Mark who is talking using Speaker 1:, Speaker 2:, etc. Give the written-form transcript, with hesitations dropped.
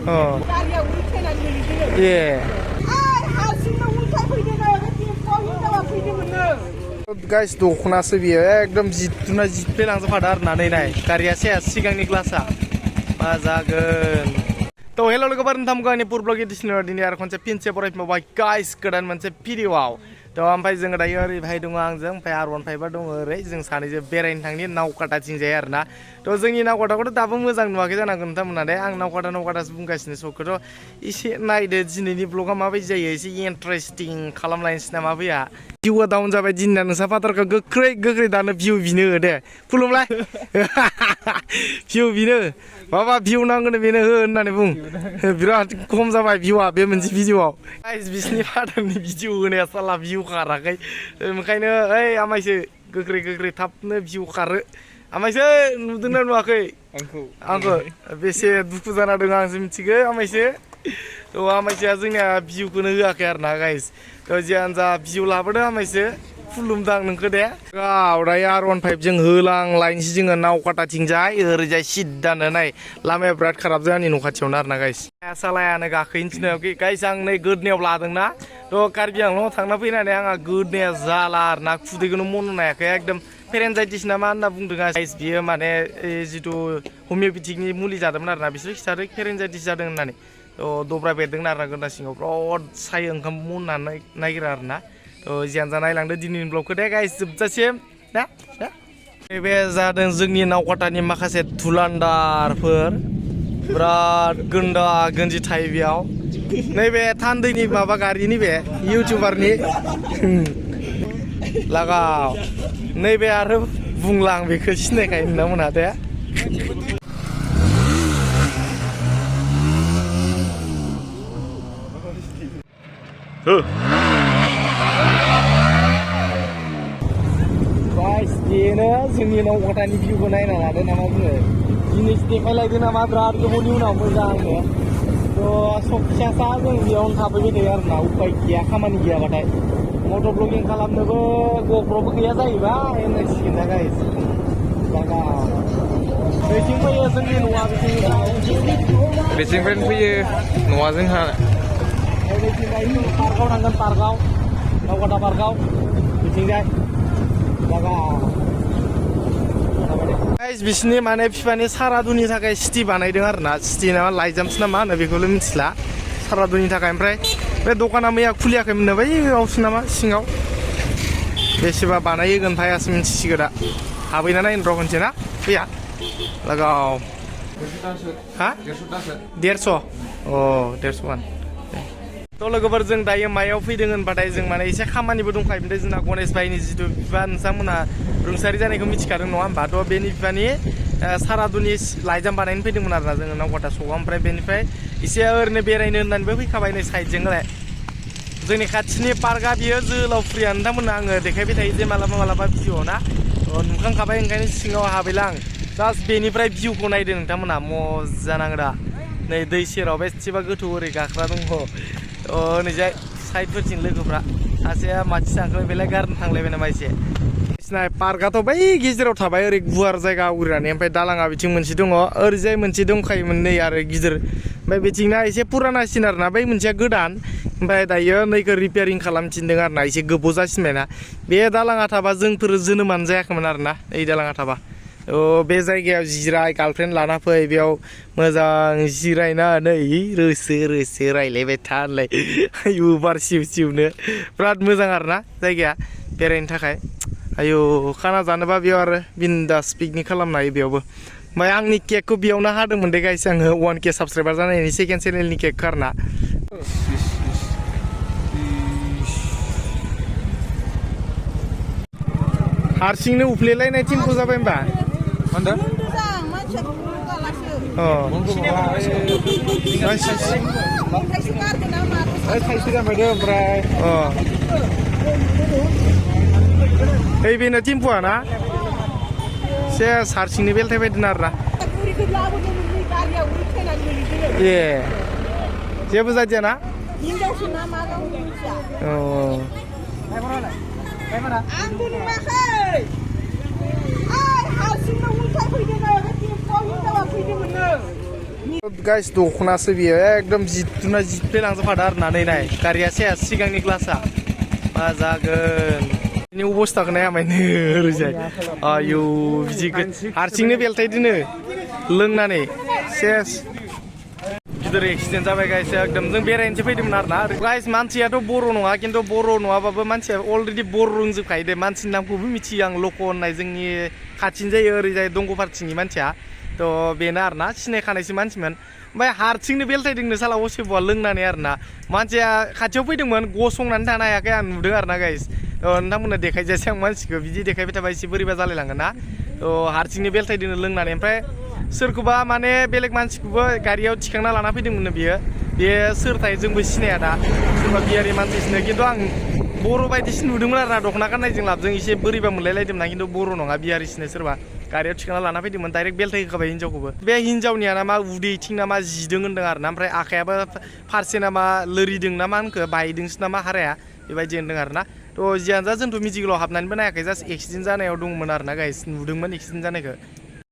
Speaker 1: गारिया उल्थायनानै गोलैदों
Speaker 2: ए
Speaker 1: हारसिंनो उल्था फैदों बे टेम्प'आव हिनजावा फैदोंमोननो
Speaker 2: गाइस दख'नासो बियो एकदम जिथुना जिथफ्लेलांजोबखादों आरो ना नै नाय गारिया सेस सिगांनि ग्लासा मा जागोन तो हेल' लोगोफोर नोंथांमोनखौ आंनि पुर ब्लग एडिशनाव दिनै आरो खनसे फिनसे बरायफिनबाय गाइस गोदान मोनसे भिडिअ'आव तो ओमफ्राय जोङो दायो ओरैहाय दङ आंजों ओमफ्राय R15 दङ ओरै जों सानैजों बेरायनो थांनि नावकाटाथिंजाय आरो ना तो जोंनि नावकाटाखौथ' दाबो मोजां नुवाखै जानांगौ नोंथांमोना दे आं नावकाटासो बुंगासिनो सखौथ' एसे नायदो दिनैनि ब्लगा माबायदि जायो एसे इन्टारेस्टिं खालामलायनोसै नामा फैया भिउआ डाउन जाबाय दिनना नोंसा फाटारखौ गोख्रै दानो भिउ बिनो दे खुलुमलाय भिउ बिनो माबा भिउ नांगौनो बेनो हो होननानै बुं बिराद खम जाबाय भिउआ बे मोनसे भिडिअ'आव गाइस बिसिनि फाटारनि भिडिअ होनाया साला भिउ खाराखै ओंखायनो ओइ आमायसो गोख्रै थाबनो भिउ खारो आमायसो नुदोंना नुवाखै आंखौ बेसे दुखु जाना दं आंसो मिथिगौ आमायसो तो आमायसोआ जोंनिया भिउखौनो होआखै आरो ना गाइस तो जियानो जा भिउ लाबोदो आमायसो खुलुमदां नोंखौ दे दायो R15 जों होलांलायनोसै जोङो नावकाटाथिंजाय ओरैजाय सिद्दानो नाय लामाया बिराद खाराब जोंनि न' खाथियावनो आरो ना गाइस सालायानो गाखोनो थिनोखै गाइस आं नै गोदनायाव लादोंना तो कार्बि आंलं थांना फैनानै आंहा गोदनाया जाला आरो ना खुदैखौनो मन'नो हायाखै एकदम पेरेनजाइटिस ना मा होनना बुंदों गाइस बियो माने जिथु हमिअपेथिकनि मुलि जादोंमोन आरो ना बिसोर खिथादों पेरेनजाइटिस जादों होननानै तो दब्रा बेरदों आरो ना गोदना सिङाव बिराद सायो ओंखाम मननो नागिरा आरो ना तो जियानो जा नायलांदो दिनैनि ब्लगखौ दे गाइस जोबजासिम ना नैबे जादों जोंनि नावकाटानि माखासे धुलान्दारफोर बिराद गोन्दा गोन्जि थायो बेयाव नैबे थान्दैनि माबा गारिनि बे इउटुबारनि लागाव नैबे आरो बुंला आं बेखौ सिनायखायो नोंथांमोनहा दे गाइस बेनो जोंनि नावकाटानि भिउखौ नायना लादो नामा बुङो दिनैसो देखायलायदो नामा बिराद गोबावनि उनाव मोजांनो तो सप्तासा जों बेयावनो थाफैबाय थायो आरो ना उपाय गैया खामानि गैयाबाथाय मट' ब्लगिं खालामनोबो ग'प्र'बो गैया जाहैबाय होननांसिगोन ना गाइस जागा बेथिं फैयो जोंनि न'आ
Speaker 3: बेथिंनिफ्रायनो फैयो न'आ जोंहा
Speaker 2: बेथिंजाय पार्कआव थांगोन पार्कआव नावकाटा पार्कआव बेथिंजाय जागा गाइस बिसिनि माने बिफानि सारादुनि थाखाय सिटि बानायदों आरो ना सिटि नामा लाइजामसो ना मा होनो बेखौल' मिथिला सारादुनि थाखाय ओमफ्राय बे दखाना मैया खुलियाखैमोन बैयावसो नामा सिङाव बेसेबा बानायगोन फायासो मिथिसिगो दा हाबैना नायनो र' खनसे ना फैया लागाव हा 150 अ 150 तो लोगोफोर जों दायो मायाव फैदों होनबाथाय जों माने एसे खामानिबो दंखायोमोन जोंना गणेश भाइनि जिथु बिफा नोंथांमोनहा रुंसारि जानायखौ मिथिखादों नङा होमबा तो बेनि बिफानि सारादुनि लाइजाम बानायनो फैदोंमोन आरोना जोङो नावकाटा सकआव ओमफ्राय बेनिफ्राय एसे ओरैनो बेरायनो होननानैबो फैखाबाय नै साइडजोंलाय जोंनि खाथिनि पार्कआ बियो जोहोलावफुरिया नोंथांमोननो आङो देखायबाय थायो जे मालाबा भिडिअ ना नुखांखाबाय ओंखायनो सिङाव हाबैला आं जास्ट बेनिफ्राय भिउखौ नायदो नोंथांमोनहा मजा नाङो दा नै दै सेराव बेसेबा गोथौ ओरै गाखोना दङ नैजाय साइडफोरथिं लोगोफ्रा सासेया माथि थांबाय बेलाय गारनो थांलायबाय नामा एसे पार्कआथ' बै गेजेराव थाबाय ओरै गुवार जायगा आवग्रिनानै ओमफ्राय दालाङा बिथिं मोनसे दङ ओरैजाय मोनसे दंखायोमोन नै आरो गिदिर ओमफ्राय बिथिंना एसे पुरानासिन आरोना बै मोनसेया गोदान ओमफ्राय दायो नैखौ रिपेयारिं खालामफिनदों आरोना एसे गोबाव जासिनबायना बे दालाङा थाबा जोंफोर जोनोमानो जायाखैमोन आरोना ओइ दालाङा थाबा बे जायगायाव जिराय गार्लफ्रेन्ड लाना फै बेयाव मोजां जिरायनानै रोसो रायलायबाय था होनलाय आयु बार सिउ-सिउनो बिराद मोजां आरोना जायगाया बेरायनो थाखाय आयु खाना जानोबा बेयाव आरो बिन्दास पिकनिक खालामनो हायो बेयावबो ओमफ्राय आंनि केकखौ बेयावनो हादोंमोन दे गाइस आङो 1K साबसक्राइबार जानायनि सेकेन्ड चेनेलनि केकखौ आरोना हारसिंनो उफ्लेलायनाय टिमखौ जाबाय होनबा
Speaker 3: होनदों थाइसे जाबायदो ओमफ्राय
Speaker 2: ओइ बेनो टिम्पुआ ना से हारसिंनो बेलथायबायदों आरोना ए जेबो जादिया ना गाइस दखनासो बियो एकदम जिद्दुना जिद्लायलांजोबखादों आरोना नै नाय गारिया सेस सिगांनि ग्लासा मा जागोन बिनि अबस्थाखौ नायामायनो ओरैजाय आयौ बिदि हारसिंनो बेलथायदोनो लोंनानै सेस गिदिर एक्सिडेन्ट जाबाय गाइस एकदम जों बेरायनोसो फैदोंमोन आरोना गाइस मानसियाथ' बर' नङा खिन्थु बर' नङाबाबो मानसिया अलरेडि बर' रोंजोबखायो दे मानसिनि नामखौबो मिथियो आं लक' होननाय जोंनि खाथिनि जायो ओरैजाय दंग'फारथिंनि मानसिया थ' बेनो आरोना सिनायखानायसो मानसिमोन ओमफ्राय हारसिंनो बेलथायदोंनो साला असेब'आ लोंनानै आरोना मानसिया खाथियाव फैदोंमोन गसंनानै थानो हायाखै आं नुदों आरोना गाइस नोंथांमोननो देखायजायासै आं मानसिखौ बिदि देखायबाय थाबा एसे बोरैबा जालायलांगोन ना थ' हारसिंनो बेलथायदोंनो लोंनानै ओमफ्राय सोरखौबा माने बेलेग मानसिखौबो गारियाव थिखांना लाना फैदोंमोननो बियो बे सोरथाय जोंबो सिनाया दा सोरबा बिहारि मानसिसोनो खिन्थु आं बर' बायदिसो नुदोंमोन आरोना दख'ना गाननायजों लाबजों एसे बोरैबा मोनलायलायदोंमोन ना खिन्थु बर' नङा बिहारिसोनो सोरबा गारियाव थिखांना लाना फैदोंमोन डाइरेक्ट बेलथाय होखाबाय हिन्जावखौबो बे हिन्जावनिया ना मा उदैथिं ना मा जिदों होनदों आरोना ओमफ्राय आखायाबो फारसे ना मा लोरिदों ना मा होनखो बायदोंसो ना मा हाराया बेबायदि होनदों आरोना थ' जियानो जा जोंथ' मेडिकेलाव हाबनानैबो नायाखै जास्ट एक्सिडेन्ट जानायाव दंमोन आरोना गाइस नुदोंमोन एक्सिडेन्ट जानायखौ